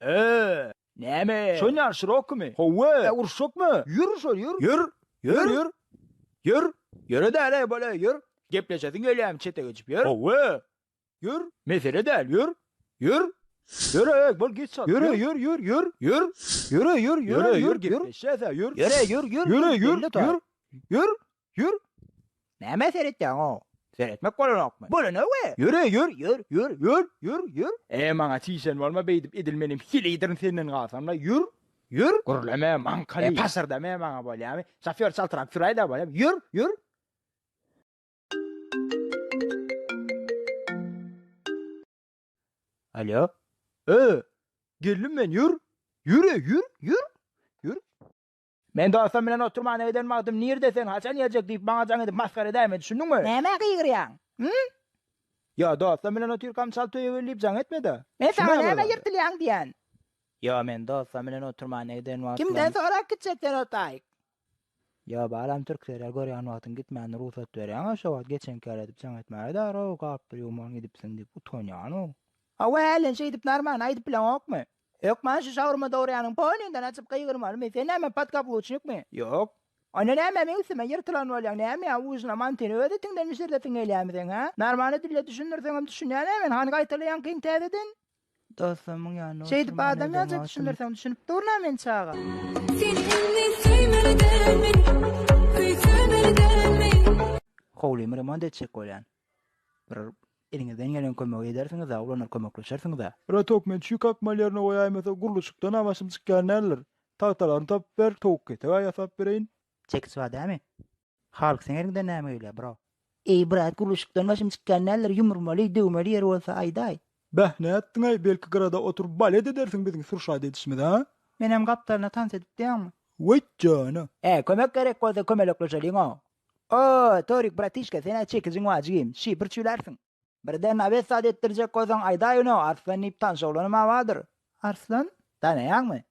Ö, näme? Şon ýaly şirokymy? Howwa. E, uruşjakmy? Ýür şol, ýür. Ýür. Ýür, ýür. Ýür. Ýöre däl-eý, bol-eý, ýür. Gepleşesiň gelýärmi çete geçip, ýür. Howwa. Ýür. Mesele däl, ýür. Ýür. Ýöre, bol geç çal. Ýöre, ýür, ýür, ýür. Ýür. Ýöre, ýür, ýöre, ýür. Gepleşýäs-ä, ýür. Ýöre, ýür, ýür. Ýöre, ýür, ýür. Ýür. Ýür. Nämä seretýäň-ow? Seretmek bolanokmy? Bolanok-e! Ýöre, ýör, ýör, ýör, ýör, ýör, ýör. E, maňa çişen bolma beýdip edil menem heleýdirin senden galsam-la, ýör, ýör. Gürleme, maňkaly. E, pasyrdama maňa bolýamy? Şofýor çaltrak süräý-dä bolýamy? Ýör, ýör. Alýo. E, geldim men, ýör. Ýör-e, ýör, ýör, ýör. Men dostum bilen oturmana giden wagtym nirde sen, haçan geljek diýip maňa jaň edip masgara edäýme, düşündiňmi? Nämä gygyrýaň? Hü? Ýo, dostum bilen otyrkam çalt öýe gel diýip jaň etme-de. Men saňa nämä ýyrtylýaň diýýän? Ýo, men dostum bilen oturmana giden wagtym. Kimden sorap gitjek sen o taýyk? Ýo, balam türk serial görýän wagtyň gitmäne rugsat berýäň-a şo wagt geçenki ýaly edip jaň etmäge-de row galyp bir ýuwman gidipsiň diýip utanýan-ow. Hawa, hälden şeýdip narman aýdyp bileňokmy? Hökman şu şaurma dograýanyň ponyňdan açyp gygyrmalymy? Sen näme podkabluçnikmi? Ýok. Onda näme meň üstüme ýyrtylan bolýaň? Näme ýa ujuna mantyny öz etiňden bişirdesiň gelýämi seň, hä? Narmany dille düşündirseňem düşünýän-ä men, hany gaýtalaýaňkyň täzeden? Dostlarymyň ýanynda Şeýdip oturman adam eden ýaljak wagtym. düşündirseň düşünip durun-a men çaga. Sen indi söýmeli däl meni, Söýsemeli däl men. Howlymy remont etjek bolýan. Bir Eliňizden gelen kömegi edersiňiz-ä, oglanlar kömekleşersiňiz-ä. Bratok men çüý kakmaly ýerine goýaýmasa gurluşykdan-a başym çykýan däldir. Tagtalaryny tapyp ber, towuk keteg-ä ýasap bereýin. Çekiç bar dämi? Halk seň eliňden näme gelýär bro? Eý brat gurluşykdan başym çykýan däldir, ýumurmaly, döwmeli ýeri bolsa aýdaý. Beh nätdiňaý belki gyrada oturyp balet edersiň biziň surşat edişimize ha? Menem gapdalyna tans edip diýýäňmi? Weý jana. Äh kömek gerek bolsa kömelekleşeliň-ow. O, Torik bratişka, sen-ä çekijiň bar jigim, şipr çüýlärsiň. Birden nabes zat etdirjek bolsaň aýdaýyn-ow, Arslan diýip tanyş oglanym-a bardyr. Arslan? Tanaýaňmy?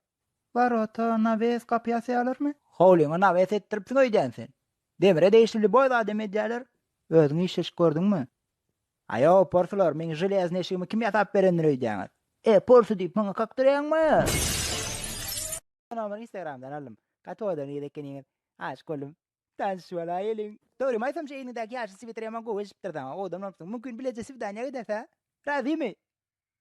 Warota, nawes, gapy ýasaýarlarmy? Howlyňa nawes etdiripsiň öýdýän sen. Demire degişli lýuboý zadam edýärler. Özüň işleşip gördüňmi? Aý-ow, porsular, meň železnyý eşigimi kim ýasap berendir öýdýäňiz? E, porsy diýip maňa kakdyrýaňmy? Nomerini Instagramdan aldym. Gaty owadan gyz ekeniňiz. Aşyk boldum. Tanyş bolaýalyň. Dogrymy aýtsam şu egniňdäki ýaşyl switer ýaman gowy gelşipdir saňa. Owadan bolupsyň. Mümkin bileje swidaniýa gideris hä? Razymy?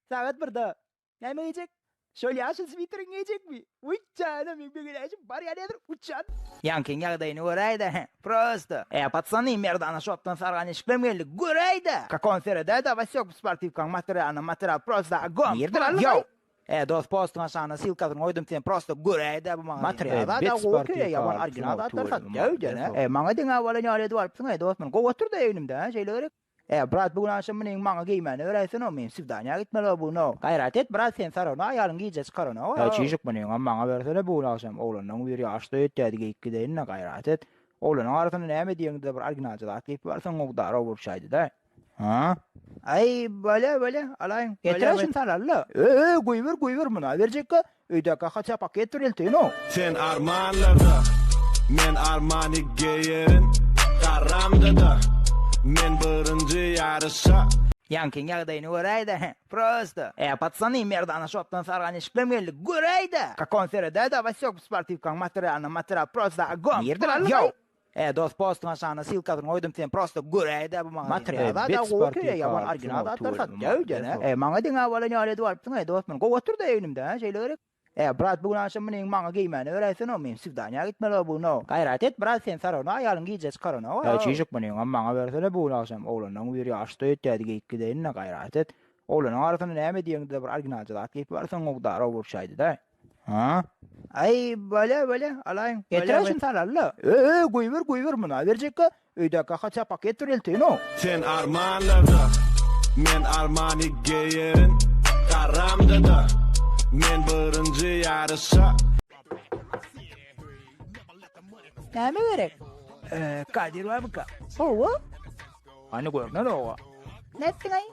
Sagat birde. Näme geýjek? Şol ýaşyl switeriňi geýjekmi? Wiý janym meň begenäýşim barýan häzir uçýan. Ýaňkyň ýagdaýyny göräý-dä. Prosto. E, patsany, merdana şopdan sargan eşiklem geldi. Göräý-dä! Kakon seredäý-dä, Wasýok bu sportiwkaň materialyna material prosto ogon. Nirden aldyň-aý? E dos postuň aşagyna ssylkasyny goýdum sen prosto göräýdä bu maňa material zada gowy ekeni ýaman original zatlar satýa öýdene e maňa deňäp alan ýaly edip alypsyň e dos muny gowy oturda egnimde hä şeýle gerek e brat bu gün agşam munyň maňa geýmäne beräýsene men swidaniýa gitmeli bu gün gaýrat et brat sen sarana aýalyň gije çykaranok e çişik munyňam maňa bersene bu gün agşam oglanlaň biri ýaşda öýtýädi geýip gideýin-de gaýrat et oglanyň arasynda näme diýeňde bir originalja zat geýip barsaň gowy dara urşaýdy-da. Ha? Aý, bolýa, bolýa, alaýyň. Getir şuny salaly-la. Ö-ö, goýber, goýber, muny berjekkä. Öýdäki haça paket bir elteýin-ow. Sen armanlarda, men Armani geýerin Garamda-da, men birinji ýaryşa. Ýaňkyň ýagdaýyny göräý-dä, prosto. E, patsany, merdana şopdan sargan eşiklem geldi, göräý-dä! Kakon seredäý-dä, Wasýok, bu sportiwkaň materialyna material prosto ogon. Nirden aldyň-aý? E dos postuň aşagyna ssylkasyny goýdum sen prosto göräýdä bu maňa material zada gowy ekeni ýaman original zatlar satýa öýdene e maňa deňäp alan ýaly edip alypsyň e dos muny gowy oturda egnimde hä şeýle gerek e brat bu gün agşam munyň maňa geýmäne beräýsene men swidaniýa gitmeli bu gün gaýrat et brat sen sarana aýalyň gije çykaranok e çişik munyňam maňa bersene bu gün agşam oglanlaň biri ýaşda öýtýädi geýip gideýin-de gaýrat et oglanyň arasynda näme diýeňde bir originalja zat geýip barsaň gowy dara urşaýdy-da Ha? Aý, bolýa, bolýa, alaýyň. Getir şuny salaly-la. Ö-ö, goýber, goýber, muny berjekkä. Öýdäki haça paket bir elteýin-ow. Sen armanlarda, men Armani geýerin Garamda-da, men birinji ýaryşa. Näme gerek? Eee, Kadir barmyka? Hawa. Hany görnen owa. Nätdiň-aý?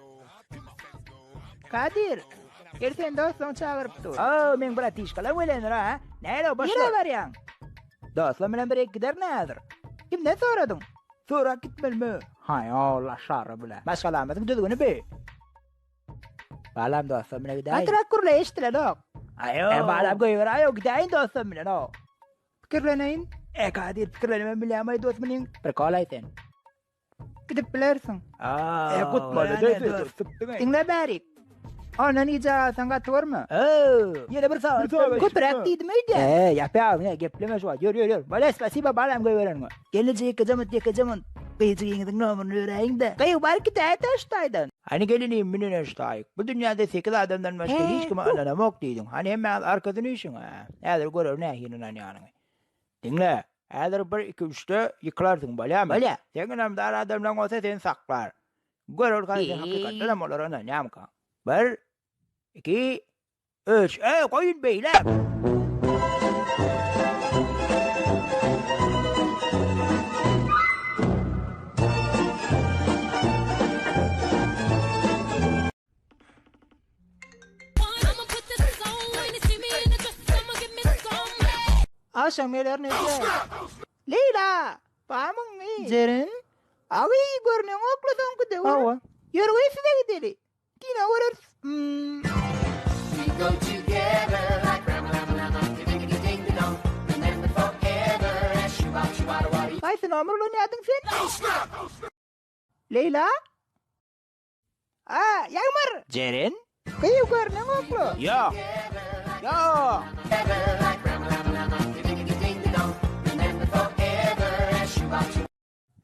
Kadir, gel seni dostlaň çagyryp dur. O, meň bratişkalam gelendir ha. Näle başlar? Nirä barýaň? Dostlam bilen bir giderin häzir. Kimden soradyň? Sorap gitmelimi? Haý, Allah şarry bile. Maşgalamyzyň düzgüni bi. Balam dostlam bilen gidäýin. Gatyrak gürle eşdilenok. Aýo. E balam goýber aýo gidäýin dostum bilen o. Pikirleneýin. E Kadir pikirlenemem bilýämaý dost meniň. Prikolaý sen. Gidip bilersiň. E gutmaly da Diňle bärik. Ondan gijä galsaň gaty görme. Ýene bir sagat. Köpräk diýdim öýdýän. E, ýapýa, ne gepleme şu wagt. Ýör, ýör, ýör. Bolýa, spasiba balam goýbereniňe. Gelneje ýekeje munt, ýekeje munt. Gyzjygyňyzyň nomerini beräýiň-de. Gyz, bar gidäý-dä şu taýdan. Hany gelinim, münene şu taýyk. Bu dünýäde sekiz adamdan başga hiç kime ynanamok diýdiň. Hany hemmäňiz arkasyny üýşüň, hä. Häzir görerin nähili ynanýanyňy. Diňle, häzir bir, iki, üçde ýykylarsyň, bolýamy? Bolýa. Seň ynamdar adamlaň bolsa seni saklar. Göreli hany sen hakykatdanam olara ynanýamykaň. Bir, iki, üç, eý, goýun beýläk! Agşam geler neje? Leýla! Bamyňmy? Jeren? Agy, görneňokla soňky döwür. Hawa. Ýörgüý size gideli. Kino göreris. Hmm. We go together like rama-lama-lama, ding-ding-ding-dong. Remember forever as shoo-wop-shoo-wada-wada. Haýsy nomer ulanýardyň sen? Leýla? A, Ýagmyr! Jeren? Gyýw görneňokla. Ýok. Ýok.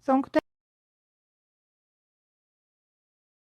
Soňky.